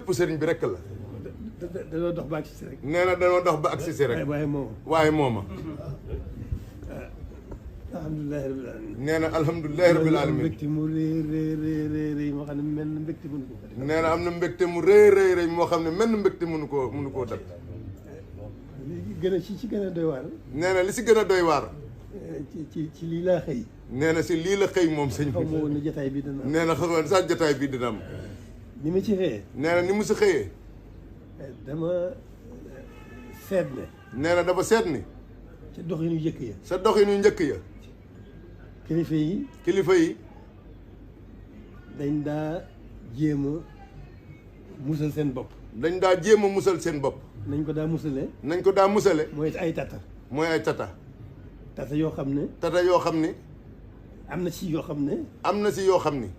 lépp sëriñ bi rek la. danoo dox ba agsi rek. nee na danoo dox ba agsi si rek. waaye mooma. alhamdulilah rabbil alamin. nee na alhamdulilah rabbil alamin. mbégte mu rëy moo xam ne mel na mbégte mënu ko. nee na am na mbégte mu rëy moo xam ne mel na mbégte mënu koo def. li gën a ci gën a doy waar. nee na li si gën a doy waar. ci lii laa xëy. nee na si lii la xëy moom sëñ bi. xaw ma woon ne jotaay bi dina am. nee na xamoon sax jotaay bi dina am. ni ma ci xëyee. nee na ni mu si xëyee. dama seet ne. nee na dafa seet ni. ca doxinu njëkk ya. sa doxinu njëkk ya. kilifa yi dañ daa jéem a musal seen bopp. dañ daa jéem a musal seen bopp. nañ ko daa musale. nañ ko daa musale. mooy ay tata. mooy ay tata. tata yoo xam ne. tata yoo xam ni. am na si yoo xam ne. am na si yoo xam ni.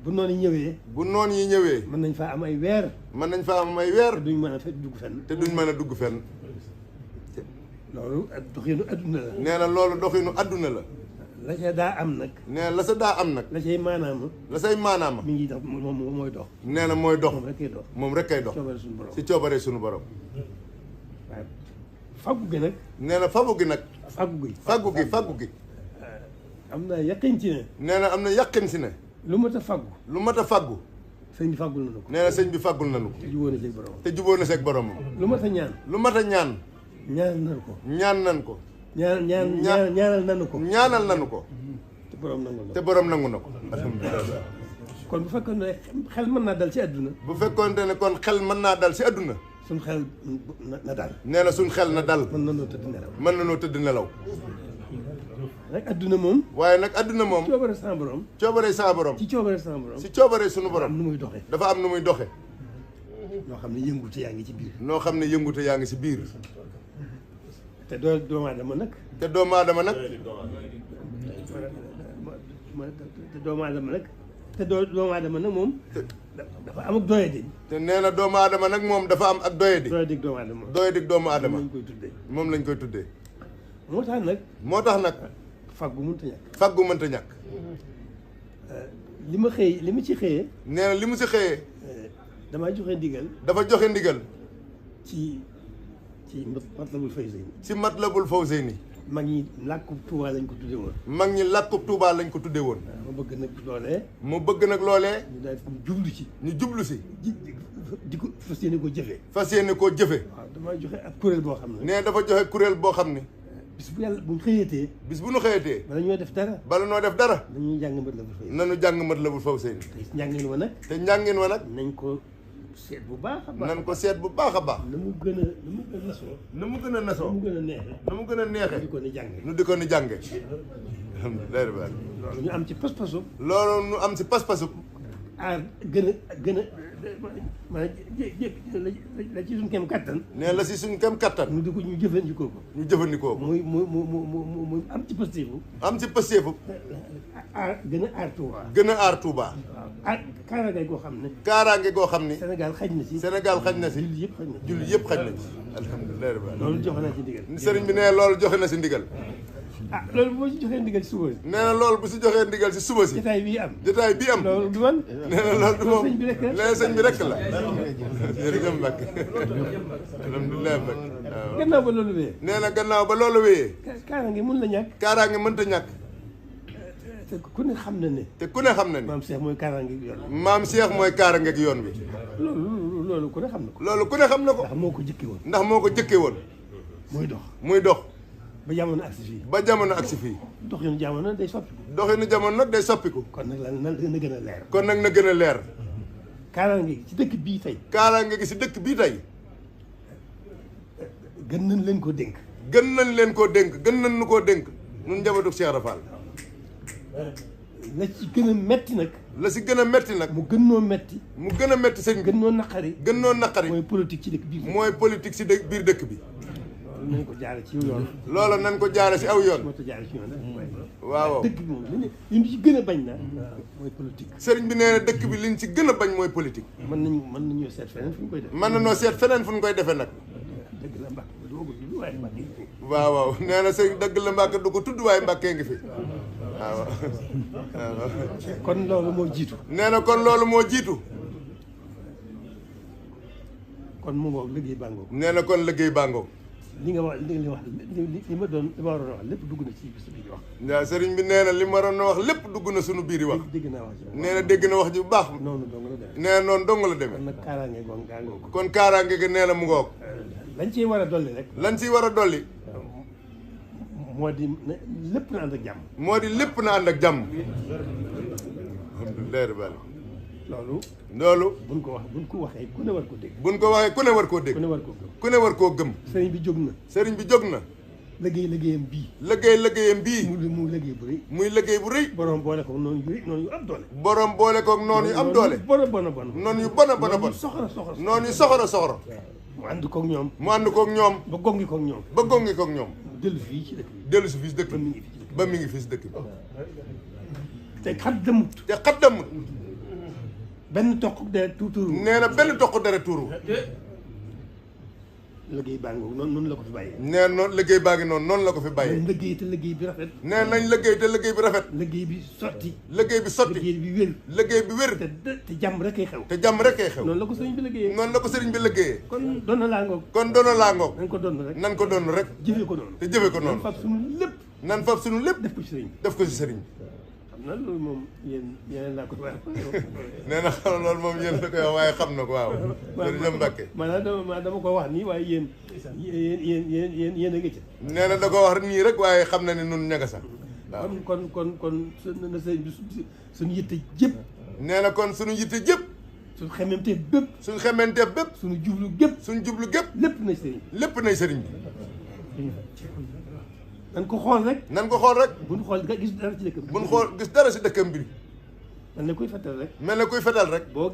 bu noon yi ñëwee. bu noon yi ñëwee. mën nañ faa am ay weer. mën nañ faa am ay weer. te duñ mën a dugg fenn. te duñ mën a dugg fenn. loolu doxinu adduna la. nee na loolu doxinu adduna la. la ca daa am nag. nee na la sa daa am nag. la cay maanaama. la say maanaama. mi ngi dox moom mooy dox. nee na mooy dox. moom rek kay dox. moom rek kay dox. coobare suñu borom. si coobare suñu borom. waaw faggu gi nag. nee na fagu gi nag. faggu gi. am na yaqin ci ne. nee na am na yaqin si ne. lu mat a faggu. lu mat a faggu. sëñ bi faggul nañu ko. nee na sëñ bi faggul nañu ko. te jubóo na seeg borom. te jubóo na seeg boromam. lu mat a ñaan. lu mat a ñaan. ñaanal nañu ko. ñaan nañ ko. ñaanal nañu ko. ñaanal nañu ko. te borom nangu na ko. te borom nangu na ko. alhamdulilah. kon bu fekkoon ne xel mën naa dal ci àdduna. bu fekkoonte ne kon xel mën naa dal si àdduna. suñ xel na dal. nee na suñ xel na dal. mën nañoo tëdd nelaw. mën nañoo tëdd nelaw. nag àdduna moom. waaye nag àdduna moom. coobare sa borom. coobare sa borom. ci coobare sa borom. si coobare suñu am borom. nu muy doxee. dafa am nu muy doxe noo xam ne yëngute yaa ngi ci biir. noo xam ne yëngute yaa ngi si biir. te doomu aadama nag. te doomu aadama nag. te doomu aadama nag moom. dafa am ak doyadi. te nee na doomu aadama nag moom dafa am ak doyadi. doyadi doomu aadama. doyadi doomu aadama. moom lañ koy tuddee. moom lañ koy tuddee. moo tax nag. moo tax nag. faggu mënta ñàkk. faggu mënta ñàkk. li ma ci xëyee. nee na li mu si xëyee. damaa joxe ndigal. dafa joxe ndigal. ci Matlabul Fawzayni. si Matlabul Fawzayni. mag ñi làkku Tuubaa lañ ko tuddee woon. mag ñi làkku Tuubaa lañ ko tuddee woon. ma bëgg nag loolee. mu bëgg nag loolee. ñu daal jublu ci. ñu jublu si. di ko fas yéene koo jëfee. fas yéene koo jëfe. waaw damaa joxe ab kuréel boo xam ne. nee dafa joxe kuréel boo xam ne. bis bu yàlla bu ñu xëyatee. bis bu ñu xëyatee. bala ñoo def dara. bala noo def dara. dañuy jàng Matlabul Fawzayni. nanu jàng Matlabul Fawzayni. te njàngin wa nag. te njàngin wa nag. nañ ko seet bu baax a baax. nan ko seet bu baax a baax. na mu gën a nasoo. na mu gën a nasoo. na mu gën a neexee. na mu gën a neexee. di ko ni jàngee. nu di ko ni jànge alhamdulilah rabbil alamin. loolu ñu am ci pas-pasu. loolu nu am si pas-pasu. aar gën a maanaam la ci suñ kem kattan. nee la si suñ kem kattan. ñu di ko ñu jëfandikoo ko. ñu jëfandikoo ko. muy am ci pasteefu. am si pasteefu. aar gën a aar Touba. gën a aar Touba. waaw aar kaaraange goo xam ne. kaaraange goo xam ni. Sénégal xaj na si. Sénégal xaj na si. julli yëpp xaj na si. julli yëpp xaj na si. alhamdulilah rabbil alamin. loolu joxe naa ci ndigal. sëriñ bi nee loolu joxe na si ndigal. loolu boo ci joxee ndigal si suba si. nee na loolu bu si joxee ndigal si suba si. jotaay bii am. jotaay bii am. loolu du man. nee na loolu du moom sëñ bi rek la. nee na sëñ bi rek la. jërëjëf Mbacke. alhamdulilah Mbacke. waaw gannaaw ba loolu wéyee. nee na gannaaw ba loolu wéyee. kaaraange mun la ñàkk. kaaraange mënta ñàkk. te ku ne xam na ne. te ku ne xam na ni. maam Cheikh mooy kaaraange yoon bi. maam Cheikh mooy kaaraange ak yoon bi. loolu ku ne xam na ko. loolu ku ne xam na ko. ndax moo ko jëkkee woon. ndax moo ko jëkkee woon. muy dox. muy dox. ba jamono agsi fii. ba jamono agsi fii. doxinu jamono day soppiku. doxinu jamono nag day soppiku. kon nag na gën a leer. kon nag na gën a leer. kaaraange gi ci dëkk bii tey. kaaraange gi si dëkk bii tey. gën nañ leen koo dénk. gën nañ leen koo dénk gën nañ nu koo dénk ñun njabootu Cheikh Ibra Fall. la ci gën a metti nag. la si gën a metti nag. mu gën noo metti. mu gën a metti sëñ bi. gën noo naqari. gën noo naqari. mooy politique ci dëkk bii. mooy politique si biir dëkk bi. loolu nañ ko jaare ci yoon. loola nañ ko jaare si aw yoon. moo tax jaare ci yoon rek. waaw dëkk bi moom li ñu ci gën a bañ na mooy politique. sëriñ bi nee na dëkk bi liñ si gën a bañ mooy politique. mën nañoo seet feneen fu ñu koy def. mën nañoo seet feneen fu ñu koy defee nag. dëgg la Mbàkke du ko tudd waaye Mbàkke. waaw waaw nee na sëñ dëgg la Mbàkke du ko tudd waaye Mbàkke ngi fi. waaw kon loolu moo jiitu. nee na kon loolu moo jiitu. kon mu ngoog liggéey baa ngoog. nee na kon liggéey baa ngoog. li nga wax li ma waroon a wax lépp dugg na ci biir wax. waaw sëriñ bi nee na li ma waroon a wax lépp dugg na sunu biir yi wax. dégg naa wax ji. nee na dégg na wax ji bu baax. noonu dong la demee. nee na noonu dong la demee. kon nag kaaraange goog gaa ngoog. kon kaaraange gi nee na mu ngoog. lañ ciy war a dolli rek. lañ ciy war a dolli. moo di lépp na ànd ak jàmm. moo di lépp na ànd ak jàmm. alhamdulilah rabbil alamin. loolu. buñ ko waxee ku ne war ko dégg. buñ ko waxee ku ne war koo dégg. ku ne war koo gëm. ku ne war koo gëm. sëriñ bi jóg na. sëriñ bi jóg na. liggéeyam bii. liggéeyam bii. muy liggéey bu rëy. muy liggéey bu rëy. borom boole ko noonu yu am doole. borom boole ko noonu yu am doole. noonu yu bon. noonu yu soxora. mu ànd koog ñoom. ba gongi koog ñoom. dellu fii ci dëkk bi. dellu si fii si dëkk bi. ba mi ngi fii si dëkk bi. te xat damut. benn toq deret tuuru. nee na benn toq deret tuuru. liggéey baa ngi noonu la ko fi bàyyee. nee noonu liggéey baa ngi noonu la ko fi bàyyee. nañ liggéey te liggéey bi rafet. nee nañ liggéey te liggéey bi rafet. liggéey bi sotti. liggéey bi sotti. liggéey bi wér. te jàmm rek kay xew. noonu la ko sëriñ bi liggéeyee. noonu la ko sëriñ bi liggéeyee. kon doona laa ngoog. nañ ko doon rek. jëfee ko noonu. te jëfee ko noonu. nan fab sunu lépp. def ko ci sëriñ bi. xam na loolu moom yéen laa ko wax. nee na xam loolu moom yéen la koy wax waaye xam na ko waaw. jërëjëf Mbacke. maanaam dama ko wax nii waaye yéen a ngi ci. nee na da ko wax nii rek waaye xam na ne nun ñaga sax. waaw kon na sëriñ bi suñu yitte jëpp. nee na kon suñu yitte jëpp. suñu xementeef bépp. suñu jublu gépp. lépp nay sëriñ bi. nan ko xool rek. buñ xool gis dara ci dëkkam. buñ xool gis dara ci dëkkam bi. mel na kuy fetal rek. boo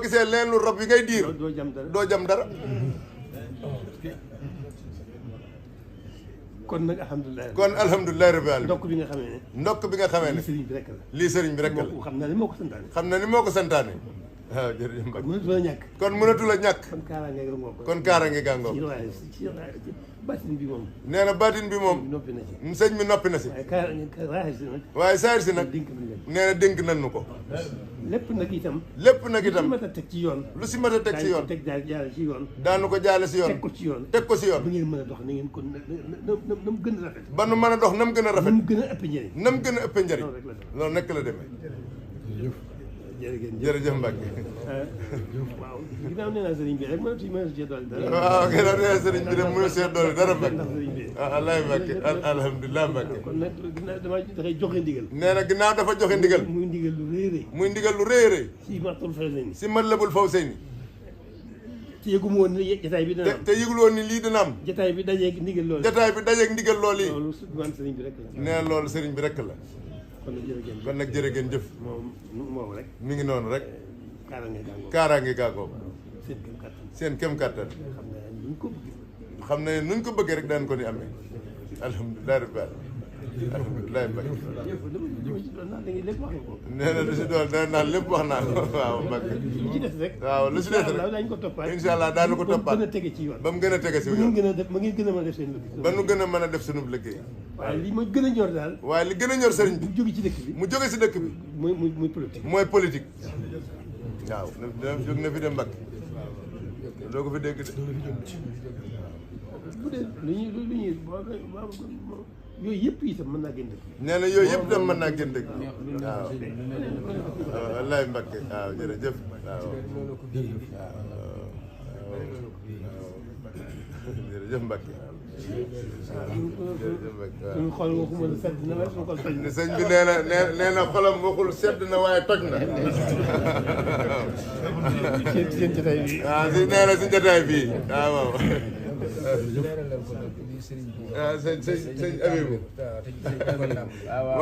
gisee leneen lu rab bi ngay diir. doo jam dara. kon nag alhamdulilah. rabbil alamin. ndokk bi nga xamee ne. lii sëriñ bi rek la. xam na ni moo ko santaane. waaw jërëjëf Mbacke. kon mënatul a ñàkk. kon kaaraange gaa ngoog. ci baatin bi moom. nee na baatin bi moom. sëñ bi noppi na si. waaye saayir si nag. nee na dénk nañu ko. lépp nag itam. lu si mat a teg ci yoon. jaale ci yoon. daanu ko jaale si yoon. teg ko si yoon. ba ngeen mën a dox na ngeen ko na mu gën a rafet. ba nu mën a dox na mu gën a rafet. na mu gën a ëpp njëriñ. loolu nekk la demee. jërëjëf Mbacke. waaw ginnaaw nee naa sëriñ bi rek mënatu cee dolli dara. waaw ginnaaw nee naa sëriñ bi rek mënatu cee dolli dara Mbacke. wallaay Mbacke alhamdulilah Mbacke. kon nag dafay joxe ndigal. nee na ginnaaw dafa joxe ndigal. muy ndigal lu rëy rëy. muy ndigal lu rëy rëy. si Matlabul Fawzayni. te yëguma woon ni jataay bi dina am. te yëgul woon ni lii dina am. jataay bi dajeeg ndigal loolu. loolu sëriñ bi rek la. nee na loolu sëriñ bi rek la. kon nag jërë ngeen jëf. moom rek. mi ngi noonu rek. kaaraange gàngoo. seen kem kàttan. xam ne nuñ ko bëggee rek daan ko ni amee. alhamdulilah rabbil alamin. alhamdulilah Mbacke. nee na lu si doon dana naan lépp wax naa ko waaw Mbacke. waaw lu si des rek incha allah daanu ko toppaat ba mu gën a tege si yoon. ba nu gën a mën a def sunu liggéey. waaye li ma gën a ñor daal. waaye li gën a ñor sëriñ bi. mu jóge ci dëkk bi. muy politique. mooy politique. waaw jóg na fi dem Mbacke. doo ko fi dégg de. bu dee yooyu yëpp itam mën naa gën dëkk. nee na yooyu yëpp itam mën naa gën dëkk. waaw. wallaay Mbacke waaw jërëjëf. waaw. jërëjëf Mbacke. suñu xol waxuma la sedd na waaye suñu xol toj na. sëñ bi nee na xolam waxul sedd na waaye toj na. seen jotaay bi. waaw nee na si jotaay bii waaw waaw. sëñ Abibou. waaw.